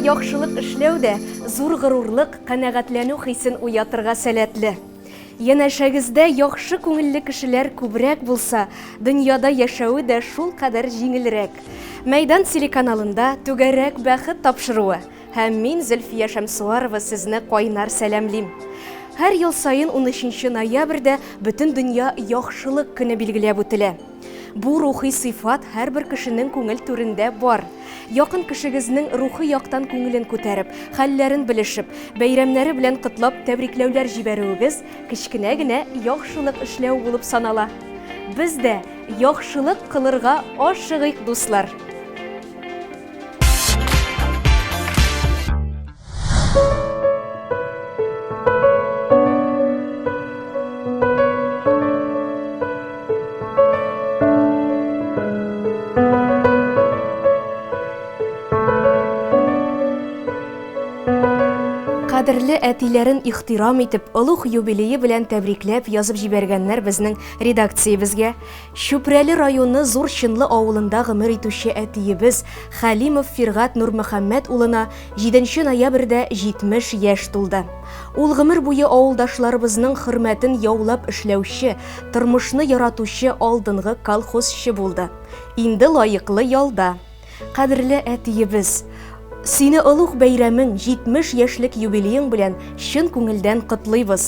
яхшылык эшләү дә зур горурлык, канәгатьләнү хисен уятырга сәләтле. Янәшәгездә яхшы күңелле кешеләр күбрәк булса, дөньяда яшәве дә шулкадәр җиңелрәк. Мәйдан телеканалында Түгәрәк бәхет тапшыруы һәм мин, Зөлфия Шәмсуарова сезне кайнар сәламлим. Һәр ел саен унөченче ноябрьдә Бөтендөнья яхшылык көне билгеләп үтелә. Бу рухи сыйфат һәрбер кешенең күңел түрендә бар. Якын кешегезнең рухи яктан күңелен күтәреп, хәлләрен белешеп, бәйрәмнәре белән котлап тәбрикләүләр җибәрүегез кечкенә генә яхшылык эшләү булып санала. Без дә яхшылык кылырга ашыгыйк, дуслар! Кадерле әтиләрен ихтирам итеп, олуг юбилее белән тәбрикләп язып җибәргәннәр безнең редакциябезгә. Чүпрәле районы Зур Чынлы авылында гомер итүче әтиебез Хәлимов Фиргать Нурмөхәммәт улына җиденче ноябрьдә 70 яшь тулды. Ул гомер буе авылдашларыбызның хөрмәтен яулап эшләүче, тормышны яратучы алдынгы колхозчы булды. Инде лаеклы ялда. Кадерле әтиебез! Сине олуг бәйрәмең, 70 яшьлек юбилеең белән чын күңелдән котлыйбыз.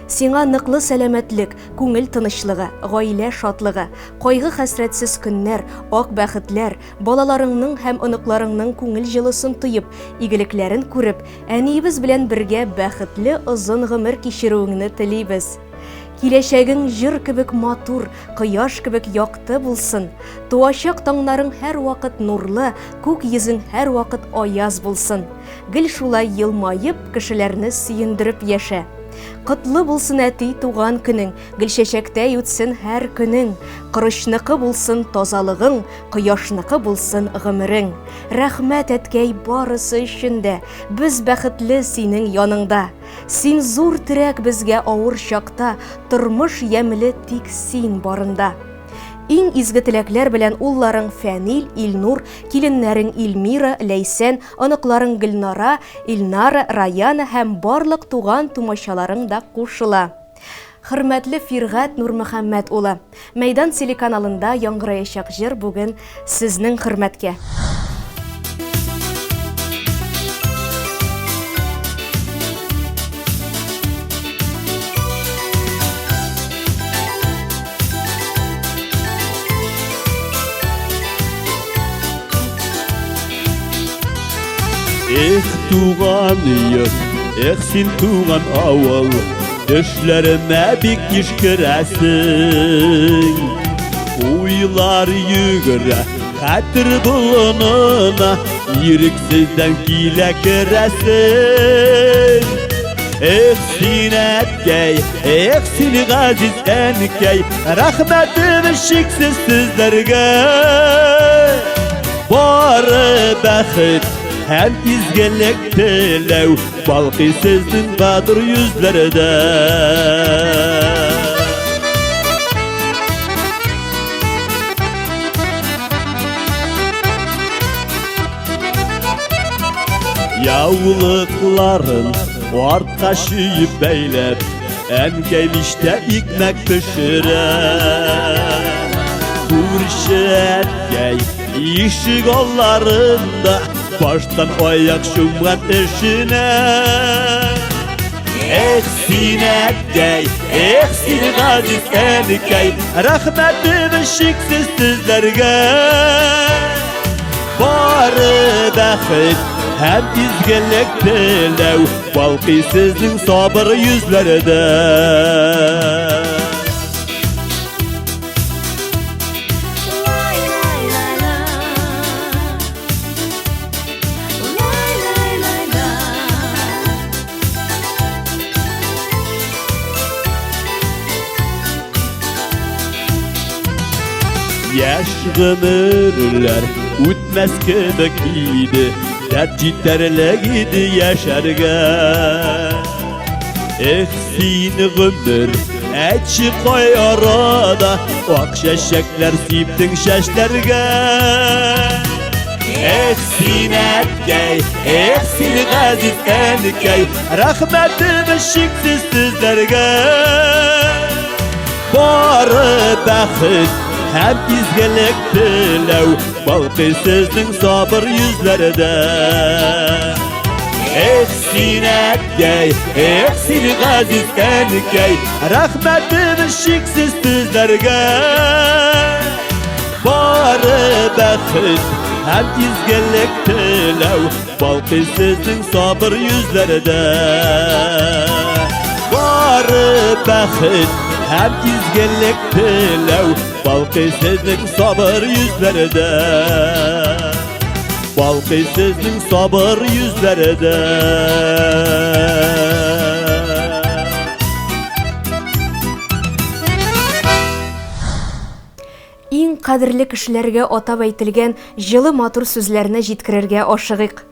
Сиңа ныклы сәламәтлек, күңел тынычлыгы, гаилә шатлыгы, кайгы-хәсрәтсез көннәр, ак бәхетләр, балаларыңның һәм оныкларыңның күңел җылысын тоеп, игелекләрен күреп, әниебез белән бергә бәхетле озын гомер кичерүеңне телибез. Киләчәгең җыр кебек матур, кояш кебек якты булсын. Туачак таңнарың һәрвакыт нурлы, күк йөзең һәрвакыт аяз булсын. Гел шулай елмаеп, кешеләрне сөендереп яшә. Котлы булсын әти туган көнең, гөлчәчәктәй үтсен һәр көнең. Корычныкы булсын тазалыгың, кояшныкы булсын гомерең. Рәхмәт, әткәй, барысы өчен дә, без бәхетле синең яныңда. Син зур терәк безгә авыр чакта, Тормыш ямьле тик син барында. Иң изге теләкләр белән улларың Фәнил, Илнур, киленнәрең Илмира, Ләйсән, оныкларың Гөлнара, Илнара, Раяна һәм барлык туган-тумачаларың да кушыла. Хөрмәтле Фиргать Нурмөхәммәт улы! Мәйдан телеканалында яңгыраячак җыр бүген сезнең хөрмәткә. Эх, туган йорт, эх, син туган авыл, Төшләремә бик еш керәсең. Уйлар йөгерә хәтер болынына, Ирексездән килә керәсең. Эх, син әткәй, эх, син газиз әнкәй, Рәхмәтем чиксез сезләргә. Бары бәхет һәм изгелек теләү Балкый сезнең батыр йөзләрдә. Яулыкларын артка чөеп бәйләп, әнкәй мичтә икмәк пешерә. Күрше әткәй ишек алларында Баштан аяк чумган эшенә. Эх, син әткәй, эх, син газиз әнкәй, Рәхмәтем чиксез сезләргә. Бары бәхет һәм изгелек теләү Балкый сезнең сабыр йөзләрдә. Яшь гомерләр үтмәс кебек иде, Дәрт җитәрлек иде яшәргә. Эх, син гомер, әйтче кай арада Ак чәчәкләр сиптең чәчләргә. Эх, син әткәй, эх, син газиз әнкәй, рәхмәтебез чиксез сезләргә. Бары бәхет һәм изгелек теләү балкый сезнең сабыр йөзләрдә. Эх, син әткәй, эх, син газиз әнкәй, рәхмәтебез чиксез сезләргә. Бары бәхет һәм изгелек теләү балкый сезнең сабыр йөзләрдә. Бары бәхет һәм изгелек теләү балкый сезнең сабыр йөзләрдә. Балкый сезнең сабыр йөзләрдә. Иң кадерле кешеләргә атап әйтелгән җылы матур сүзләрне җиткерергә ашыгыйк.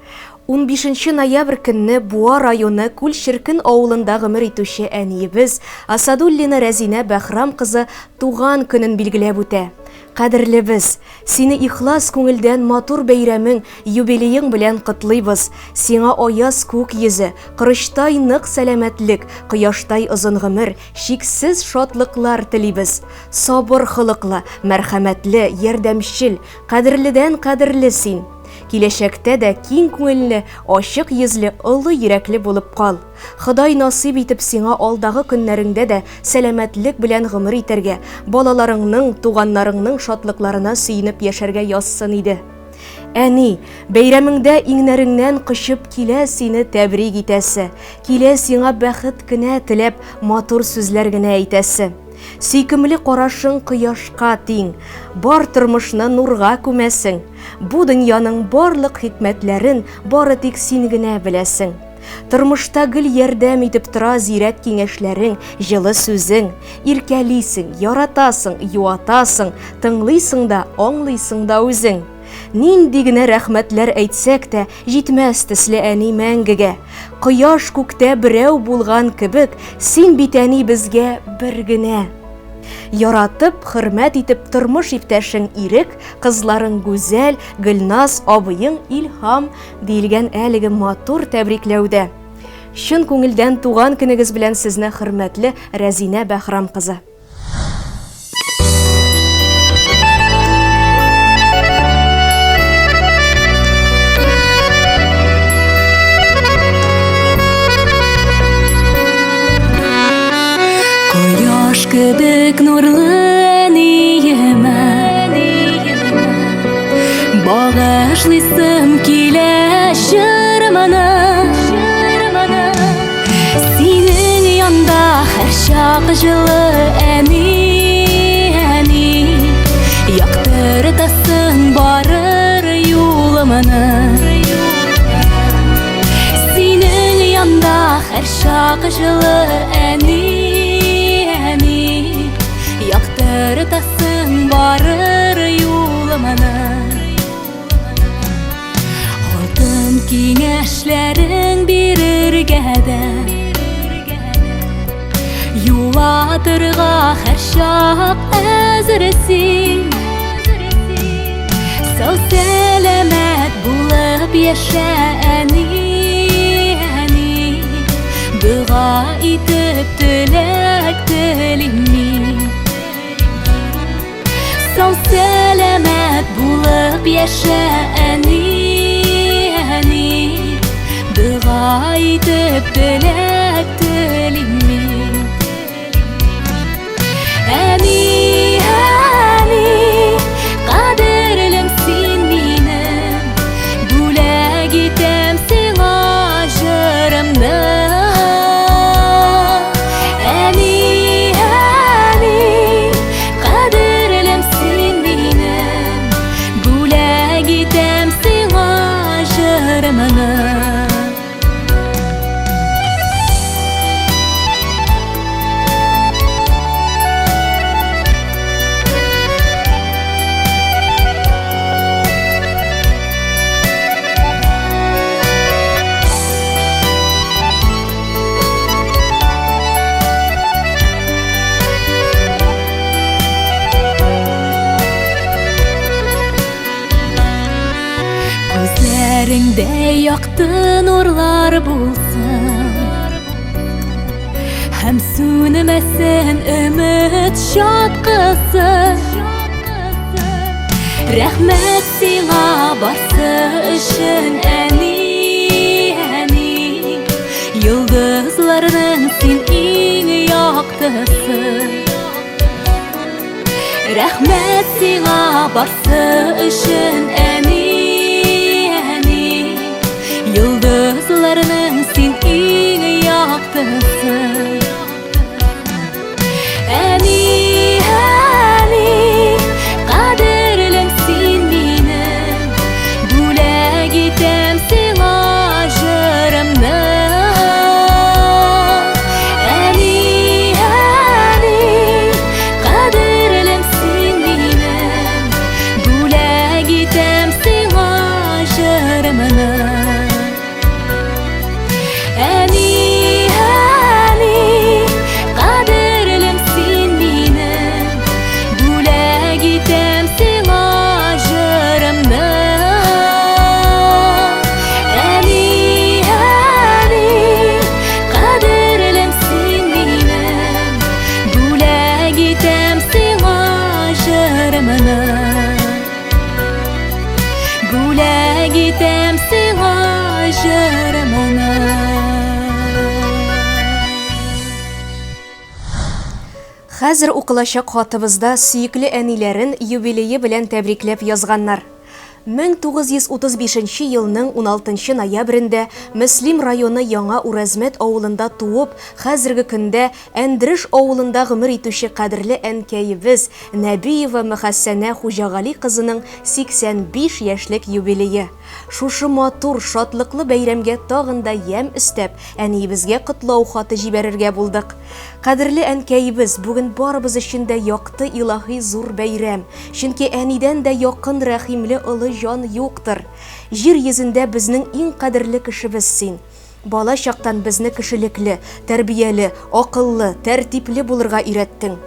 Унбишенче ноябрь көнне Буа районы Күл Черкен авылында гомер итүче әниебез Асадуллина Рәзинә Бәхрам кызы туган көнен билгеләп үтә. Кадерлебез! Сине ихлас күңелдән матур бәйрәмең, юбилеең белән котлыйбыз. Сиңа аяз күк йөзе, корычтай нык сәламәтлек, кояштай озын гомер, чиксез шатлыклар телибез. Сабыр холыклы, мәрхәмәтле, ярдәмчел, кадерледән кадерле син. Киләчәктә дә киң күңелле, ачык йөзле, олы йөрәкле булып кал. Ходай насыйп итеп сиңа алдагы көннәреңдә дә сәламәтлек белән гомер итәргә, балаларыңның, туганнарыңның шатлыкларына сөенеп яшәргә язсын иде. Әни, бәйрәмеңдә иңнәреңнән кочып килә сине тәбрик итәсе, килә сиңа бәхет кенә теләп матур сүзләр генә әйтәсе. Сөйкемле карашың кояшка тиң, бар тормышны нурга күмәсең. Бу дөньяның барлык хикмәтләрен бары тик син генә беләсең. Тормышта гел ярдәм итеп тора зирәк киңәшләрең, җылы сүзең. Иркәлисең, яратасың, юатасың, тыңлыйсың да, аңлыйсың да үзең. Нинди генә рәхмәтләр әйтсәк тә, җитмәс төсле әни мәңгегә. Кояш күктә берәү булган кебек, син бит әни безгә бер генә. Яратып, хөрмәт итеп тормыш иптәшең Ирек, кызларың Гүзәл, Гөлназ, абыең Илһам, диелгән әлеге матур тәбрикләүдә. Чын күңелдән туган көнегез белән сезне хөрмәтле Рәзинә Бәһрам кызы. Кояш кебек нурлы әниемә Багышлыйсым килә җырымны Синең янда һәрчак җылы әни, әни Яктыртасың барыр юлымны Синең янда һәрчак җылы әни, әни Яктыртасың барыр юлымны Алтын киңәшләрең бирергә дә Юатырга һәрчак әзер син Сау сәламәт булып яшә әни, әни Дога итеп теләк телим мин Сау сәламәт булып яшә әни, әни Дога итеп теләк телим мин Әни, әни, кадерлем син минем Бүләк итәм сиңа җырымны Әни, әни, кадерлем син минем, бүләк итәм сиңа җырымны. Якты нурлар булсын Һәм сүнмәсен өмет чаткысы. Рәхмәт сиңа барсы өчен, әни, әни. Йолдызларның син иң яктысы. Рәхмәт сиңа барсы өчен, әни, әни. Йолдызларның син иң яктысы. Әни, әни, кадерлем син минем, бүләк итәм сиңа җырымны. Әни, әни, кадерлем син минем, бүләк итәм сиңа җырымны. Әни, әни, кадерлем син минем, бүләк итәм сиңа җырымны. Әни, әни, кадерлем син минем, бүләк итәм сиңа җырымны. Бүләк итәм сиңа җырымны. Хәзер укылачак хатыбызда сөекле әниләрен юбилее белән тәбрикләп язганнар. 1935 елның 16 ноябрендә Мөслим районы Яңа Уразмәт авылында туып, хәзерге көндә Әндереш авылында гомер итүче кадерле әнкәебез Нәбиева Мөхәссәнә Хуҗагали кызының 85 яшьлек юбилее. Шушы матур, шатлыклы бәйрәмгә тагын да ямь өстәп, әниебезгә котлау хаты җибәрергә булдык. Кадерле әнкәебез, бүген барыбыз өчен дә якты илаһи зур бәйрәм. Чөнки әнидән дә якын рәхимле олы җан юктыр. Җир йөзендә безнең иң кадерле кешебез син. Бала чактан безне кешелекле, тәрбияле, акыллы, тәртипле булырга өйрәттең.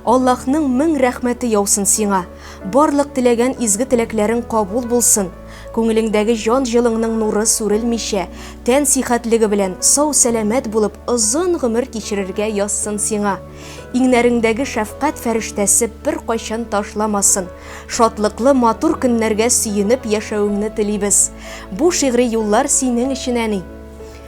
Аллаһның мең рәхмәте яусын сиңа. Барлык теләгән изге теләкләрең кабул булсын. Күңелеңдәге җан җылыңның нуры сүрелмичә, тән сихәтлеге белән сау-сәламәт булып озын гомер кичерергә язсын сиңа. Иңнәреңдәге шәфкать фәрештәсе беркайчан ташламасын. Шатлыклы матур көннәргә сөенеп яшәвеңне телибез. Бу шигъри юллар синең өчен, әни.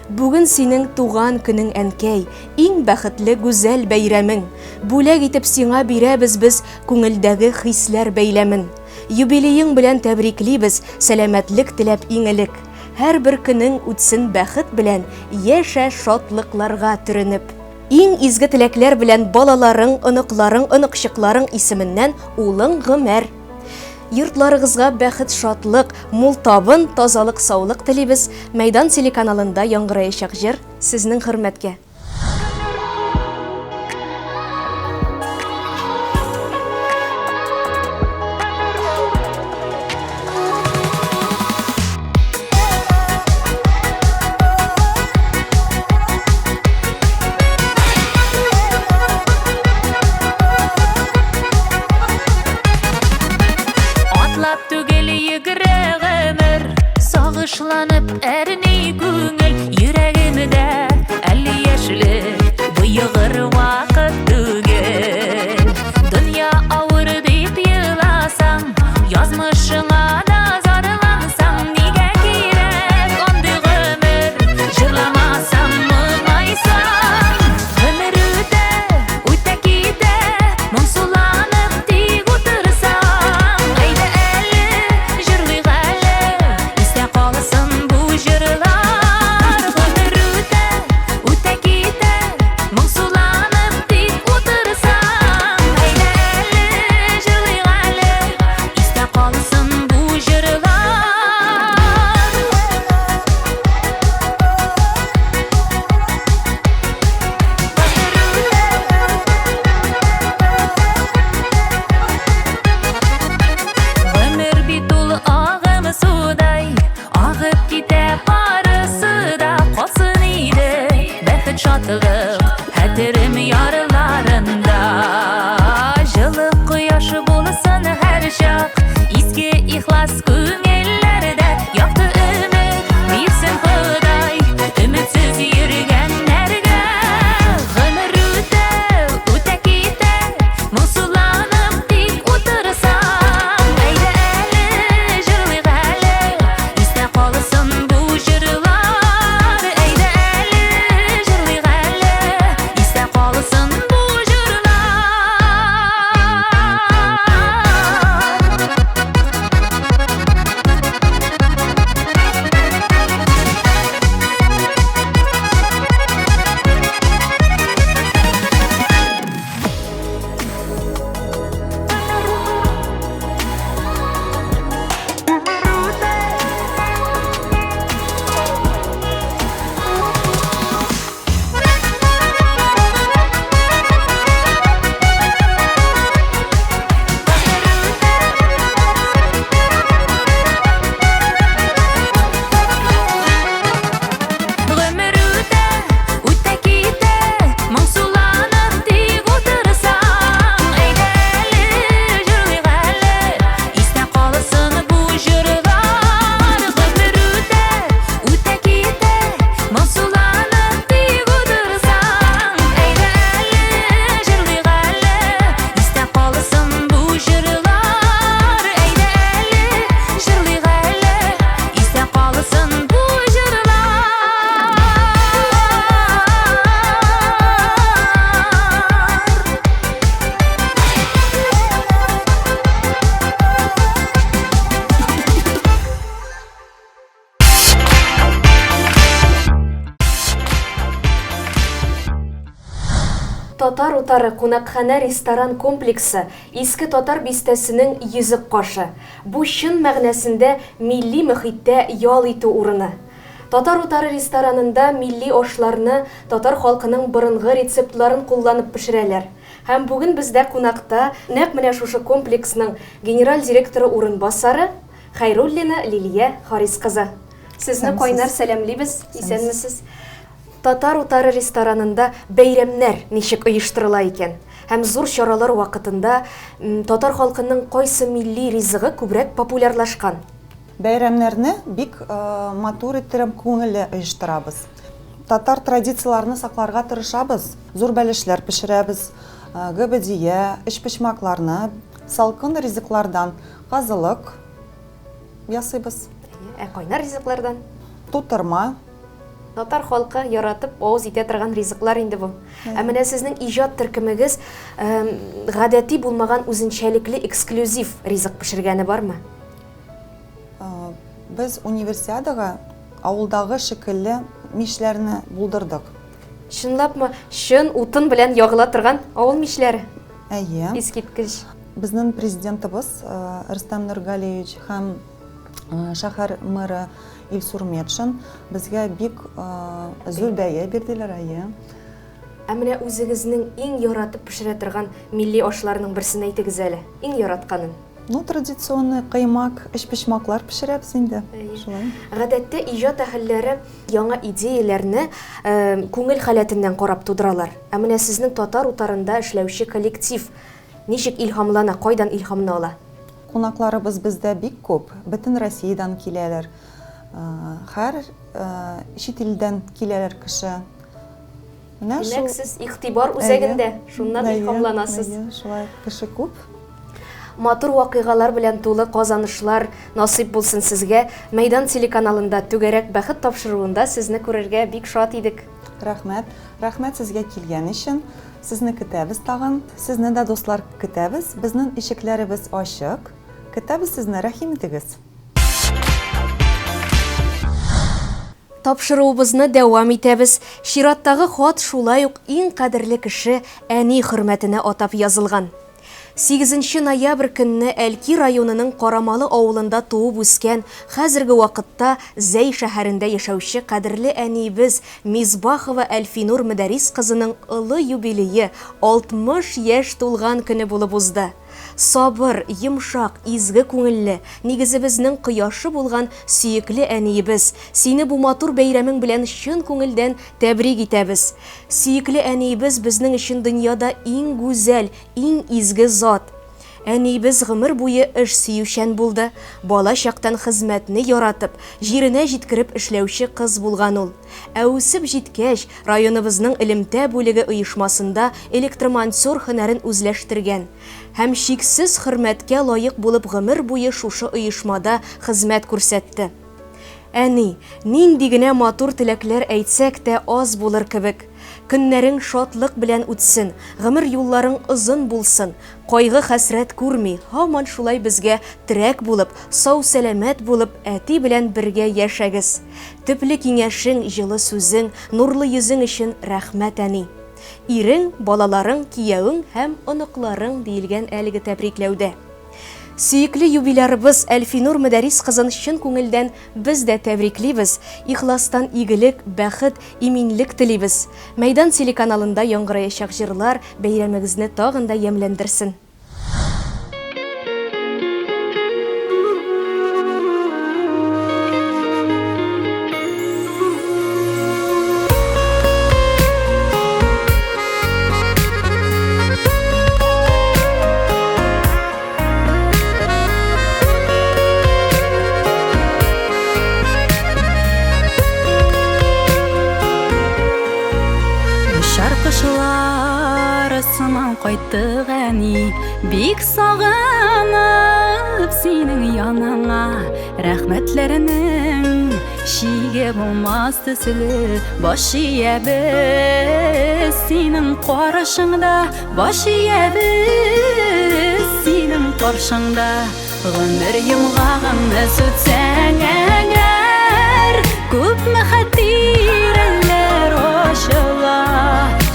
Бүген синең туган көнең, әнкәй, иң бәхетле гүзәл бәйрәмең. Бүләк итеп сиңа бирәбез без күңелдәге хисләр бәйләмен. Юбилеең белән тәбриклибез, сәламәтлек теләп иң элек. Һәрбер көнең үтсен бәхет белән, яшә шатлыкларга төренеп. Иң изге теләкләр белән балаларың, оныкларың, оныкчыкларың исеменнән улың Гомәр. Йортларыгызга бәхет, шатлык, мул табын, тазалык, саулык телибез. Мәйдан телеканалында яңгыраячак җыр сезнең хөрмәткә. Атлап түгел йөгерә гомер, сагышланып әрни күңел, йөрәгемдә әле яшьлек, боегыр вакыт түгел. Дөнья авыр дип еласаң, язмышыңа да зарлансаң, нигә кирәк андый гомер, җырламасаң, моңайсаң. Гомер үтә, үтә китә, моңсуланып тик утырсаң. Әйдә әле, җырлыйк әле, истә калсын бу җырлар. Гомер үтә, үтә китә, моңсуланып тик утырсаң. Әйдә әле, җырлыйк әле, истә калсын бу җырлар. Гомер бит ул агым судай, агып китә барысы да, калсын иде бәхет, шатлык хәтерем ярларында. Җылы кояшы булсын һәрчак, изге ихлас күңелләрдә, якты өмет бирсен. Татар утары кунакханә-ресторан комплексы Иске Татар бистәсенең йөзек кашы. Бу чын мәгънәсендә милли мөхиттә ял итү урыны. Татар утары ресторанында милли ашларны татар халкының борынгы рецептларын кулланып пешерәләр. Һәм бүген бездә кунакта нәкъ менә шушы комплексның генераль директоры урынбасары Хәйруллина Лилия Харис кызы. Сезне кайнар сәламлибез, исәнмесез. Татар утары ресторанында бәйрәмнәр ничек оештырыла икән? Һәм зур чаралар вакытында татар халкының кайсы милли ризыгы күбрәк популярлашкан? Бәйрәмнәрне бик матур иттереп, күңелле оештырабыз. Татар традицияләрне сакларга тырышабыз. Зур бәлешләр пешерәбез, гөбәдия, өчпочмакларны, салкын ризыклардан казылык ясыйбыз. Ә кайнар ризыклардан? Тутырма. Татар халкы яратып авыз итә торган ризыклар инде бу. Ә менә сезнең иҗат төркемегез гадәти булмаган үзенчәлекле эксклюзив ризык пешергәне бармы? Без универсиадага авылдагы шикелле мичләрне булдырдык. Чынлапмы? Чын утын белән ягыла торган авыл мичләре? Әйе. Искиткеч. Безнең президентыбыз Рөстәм Нургалиевич һәм шәһәр мэры Илсур Метшин безгә бик зур бәя бирделәр, әйе. Ә менә үзегезнең иң яратып пешерә торган милли ашларның берсен әйтегез әле, иң яратканын. Ну, традиционный каймак, өчпочмаклар пешерәбез инде. Шулай. Гадәттә иҗат әһелләре яңа идеяләрне күңел халәтеннән карап тудыралар. Ә менә сезнең Татар утарында эшләүче коллектив ничек илһамлана, кайдан илһамны ала? Кунакларыбыз бездә бик күп, бөтен Россиядән киләләр. Һәр чит илдән киләләр кеше. Менә шул. Димәк, сез игътибар үзәгендә, шуннан илһамланасыз. Әйе, шулай, кеше күп. Матур вакыйгалар белән тулы казанышлар насыйп булсын сезгә. Мәйдан телеканалында Түгәрәк бәхет тапшыруында сезне күрергә бик шат идек. Рәхмәт. Рәхмәт сезгә килгән өчен. Сезне көтәбез тагын. Сезне дә, дуслар, көтәбез. Безнең ишекләребез ачык. Көтәбез сезне, рәхим итегез. Тапшыруыбызны дәвам итәбез. Чираттагы хат шулай ук иң кадерле кеше, әни хөрмәтенә атап язылган. Сигезенче ноябрь көнне Әлки районының Карамалы авылында туып үскән, хәзерге вакытта Зәй шәһәрендә яшәүче кадерле әниебез Мисбахова Әлфинур Мөдәрис кызының олы юбилее, 60 яшь тулган көне булып узды. Сабыр, йомшак, изге күңелле, нигезебезнең кояшы булган сөекле әниебез, сине бу матур бәйрәмең белән чын күңелдән тәбрик итәбез. Сөекле әниебез безнең өчен дөньяда иң гүзәл, иң изге зат. Әниебез гомер буе эш сөючән булды, бала чактан хезмәтне яратып, җиренә җиткереп эшләүче кыз булган ул. Ә үсеп җиткәч, районыбызның элемтә бүлеге оешмасында электромонтер һөнәрен үзләштергән. Һәм чиксез хөрмәткә лаек булып гомер буе шушы оешмада хезмәт күрсәтте. Әни, нинди генә матур теләкләр әйтсәк тә аз булыр кебек. Көннәрең шатлык белән үтсен, гомер юлларың озын булсын, кайгы-хәсрәт күрми, һаман шулай безгә терәк булып, сау-сәламәт булып, әти белән бергә яшәгез. Төпле киңәшең, җылы сүзең, нурлы йөзең өчен рәхмәт, әни. Ирең, балаларың, киявең һәм оныкларың, диелгән әлеге тәбрикләүдә. Сөекле юбилярыбыз Әлфинур Мөдәрис кызын чын күңелдән без дә тәбриклибез, ихластан игелек, бәхет, иминлек телибез. Мәйдан телеканалында яңгыраячак җырлар бәйрәмегезне тагын да ямьләндерсен. Очар кошлар сыман кайттык, әни, бик сагынып синең яныңа. Рәхмәтләренең чиге булмас төсле, баш иябез синең карашыңда. Баш иябез синең каршыңда. Гомер йомгагыңны сүтсәң әгәр, күпме хатирәләр ачыла.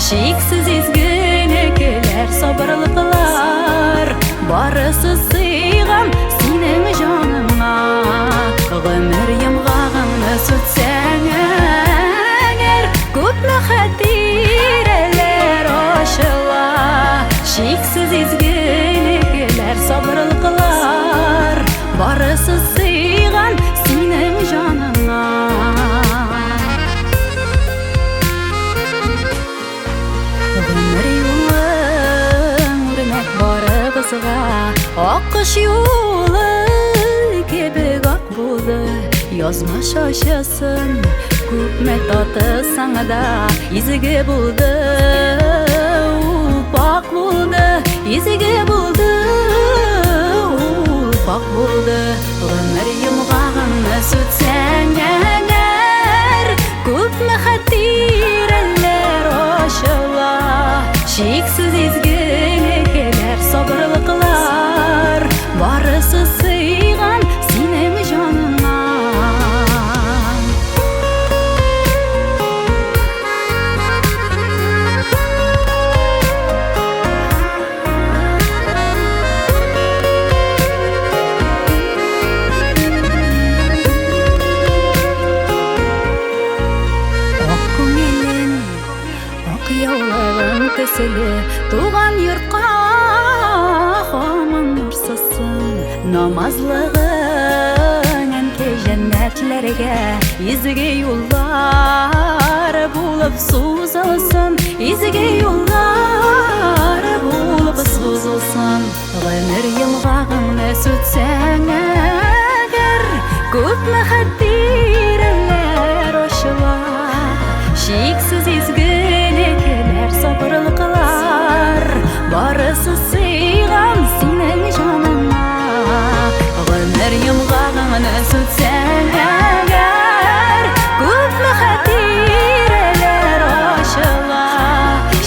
Чиксез изге Барысы сыйган синең җаныңа. Гомер йомгагыңны сүтсәң әгәр, күпме хатирәләр ачыла. Чиксез изгелекләр, сабырлыклар, барысы сыйган синең җаныңа. Гомер юлың үрнәк барыбызга, Аккош юлы кебек ак булды. Язмыш ачысын күпме татысаң да, изге булды, ул пакь булды, изге булды, ул пакь булды. Гомер йомгагыңны сүтсәң әгәр, күпме хатирәләр ачыла. Чиксез изгелекләр, сабырлыклар, барысы сыйган синең җаныңа. Ак күңелең, ак яулыгың төсле, туган йортка һаман нур сызсын. Намазлыгың, әнкәй, җәннәтләргә изге юллар булып сузылсын, изге юллар булып сузылсын. Гомер йомгагыңны сүтсәң әгәр, күпме хатирәләр ачыла. Чиксез изгелекләр, сабырлыклар, барысы сыйган синең җаныңа. Гомер йомгагыңны сүтсәң әгәр, күпме хатирәләр ачыла.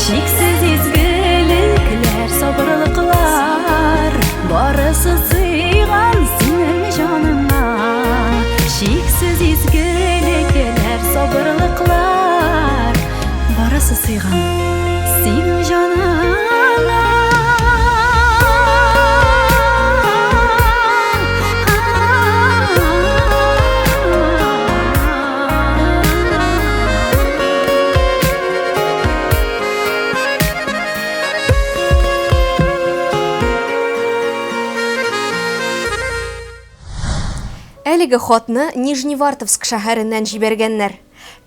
Чиксез изгелекләр, сабырлыклар, барысы сыйган синең җаныңа. Чиксез изгелекләр, сабырлыклар, барысы сыйган синең җаныңа. Әлеге хатны Нижневартовск шәһәреннән җибәргәннәр.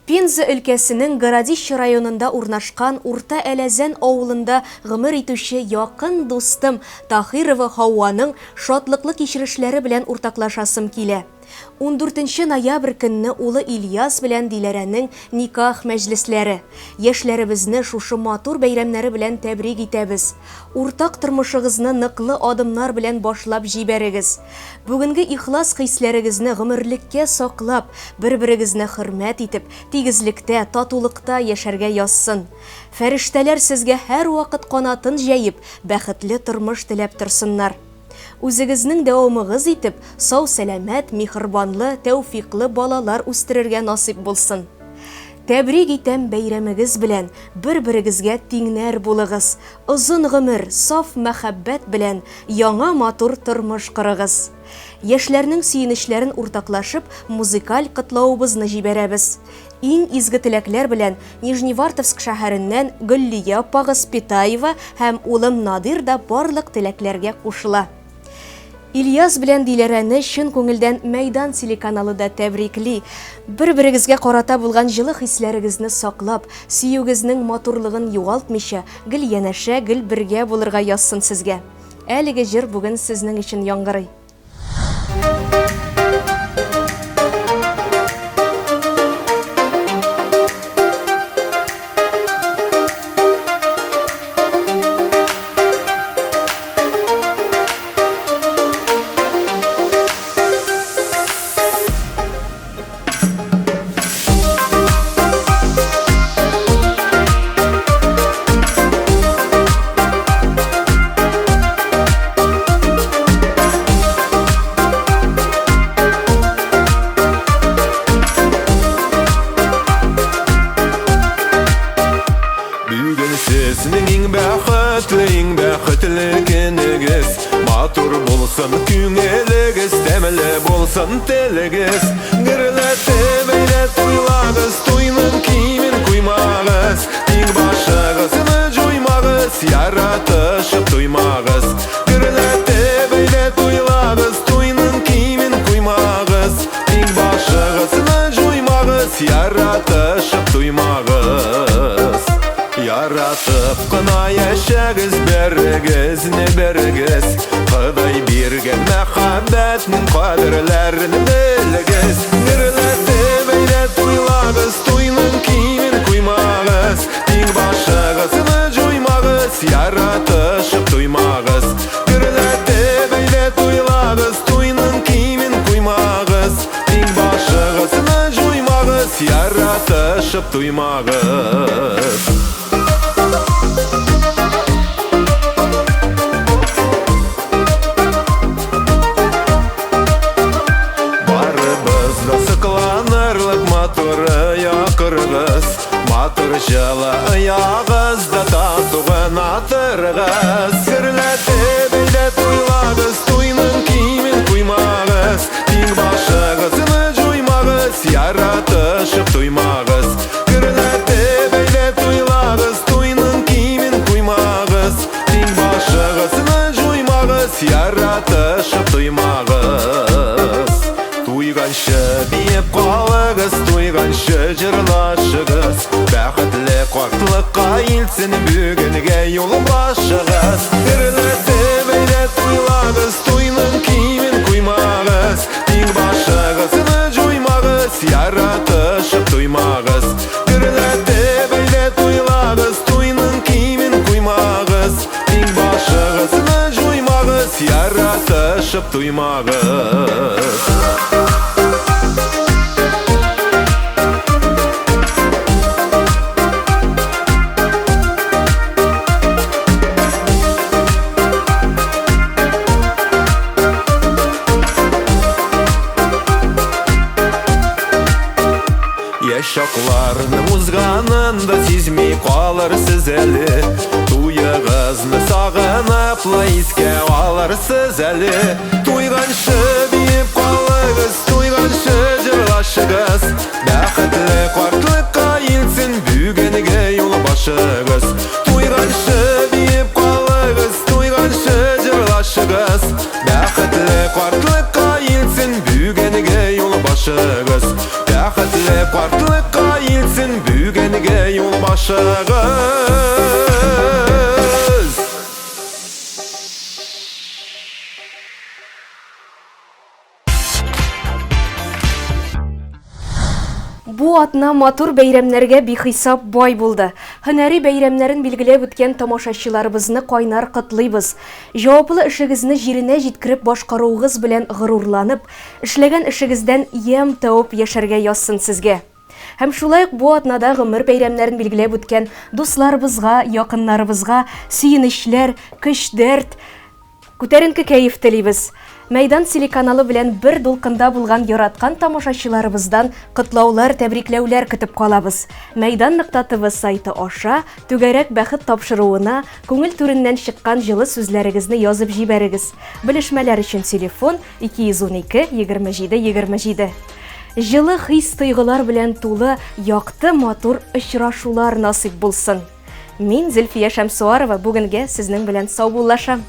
Пенза өлкәсенең Городище районында урнашкан Урта Әләзән авылында гомер итүче якын дустым Таһирова Һауаның шатлыклы кичерешләре белән уртаклашасым килә. 14 ноябрь көнне улы Ильяс белән Диләрәнең никах мәҗлесләре. Яшьләребезне шушы матур бәйрәмнәре белән тәбрик итәбез. Уртак тормышыгызны ныклы адымнар белән башлап җибәрегез. Бүгенге ихлас хисләрегезне гомерлеккә саклап, бер-берегезне хөрмәт итеп, тигезлектә, татулыкта яшәргә язсын. Фәрештәләр сезгә һәрвакыт канатын җәеп, бәхетле тормыш теләп торсыннар. Үзегезнең дәвамыгыз итеп, сау-сәламәт, миһербанлы, тәүфикълы балалар үстерергә насыйп булсын. Тәбрик итәм бәйрәмегез белән, бер-берегезгә тиңнәр булыгыз, озын гомер, саф мәхәббәт белән яңа матур тормыш корыгыз. Яшьләрнең сөенечләрен уртаклашып, музыкаль котлавыбызны җибәрәбез. Иң изге теләкләр белән Нижневартовск шәһәреннән Гөллия апагыз Питаева һәм улым Надир да барлык теләкләргә кушыла. Ильяс белән Диләрәне чын күңелдән Мәйдан телеканалы да тәбрикли. Бер-берегезгә карата булган җылы хисләрегезне саклап, сөюегезнең матурлыгын югалтмыйча, гел янәшә, гел бергә булырга язсын сезгә. Әлеге җыр бүген сезнең өчен яңгырый. Сезнең иң бәхетле, иң бәхетле көнегез. Матур булсын күңелегез, тәмле булсын телегез. Гөрләтеп әйдә туйлагыз, туйның кимен куймагыз. Тик башыгызны җуймагыз, яратышып туймагыз. Гөрләтеп әйдә туйлагыз, туйның кимен куймагыз. Тик башыгызны җуймагыз, яратышып туймагыз. Яратып кына яшәгез берегезне берегез. Ходай биргән мәхәббәтнең кадерләрен белегез. Гөрләтеп әйдә туйлагыз, туйның кимен куймагыз. Тик башыгызны җуймагыз, яратышып туймагыз. Гөрләтеп әйдә туйлагыз, туйның кимен куймагыз. Тик башыгызны җуймагыз, яратышып туймагыз. Барыбыз да сокланырлык матур якырыгыз, Матур җылы оягыз да тату гына торыгыз. Гөрләтеп әйдә туйлагыз, туйның кимен куймагыз. Тик башыгызны җуймагыз, яратышып туймагыз. Гөрләтеп әйдә туйлагыз, туйның кимен куймагыз. Тик башыгызны җуймагыз, яратышып туймагыз. Туйганчы биеп калыгыз, туйганчы җырлашыгыз. Бәхетле картлыкка илтсен бүгенгә юл башыгыз. Гөрләтеп әйдә туйлагыз, туйның кимен куймагыз. Тик башыгызны җуймагыз, яратышып туймагыз. Гөрләтеп әйдә туйлагыз, туйның кимен куймагыз. Тик башыгызны җуймагыз, яратышып туймагыз. Яшь чакларның узганын да сизми калырсыз әле. Туегызны сагынып ла искә алырсыз әле. Туйганчы биеп калыгыз, туйганчы җырлашыгыз. Бәхетле картлыкка илтсен бүгенге юл башыгыз. Туйганчы биеп калыгыз, туйганчы җырлашыгыз. Бәхетле картлыкка илтсен бүгенге юл башыгыз. Бәхетле картлыкка илтсен бүгенге юл башыгыз. Бу атна матур бәйрәмнәргә бихисап бай булды. Һөнәри бәйрәмнәрен билгеләп үткән тамашачыларыбызны кайнар котлыйбыз. Җаваплы эшегезне җиренә җиткереп башкаруыгыз белән горурланып, эшләгән эшегездән ямь табып яшәргә язсын сезгә. Һәм шулай ук бу атнада гомер бәйрәмнәрен билгеләп үткән дусларыбызга, якыннарыбызга сөенечләр, көч-дәрт, Күтәренке кәеф телибез. Мәйдан телеканалы белән бер дулкында булган яраткан тамашачыларыбыздан котлаулар, тәбрикләүләр көтеп калабыз. Мәйдан нокта ТВ сайты аша Түгәрәк бәхет тапшыруына күңел түреннән чыккан җылы сүзләрегезне язып җибәрегез. Белешмәләр өчен телефон 212 27 27. Җылы хис-тойгылар белән тулы якты матур очрашулар насыйп булсын. Мин Зөлфия Шәмсуарова бүгенгә сезнең белән саубуллашам.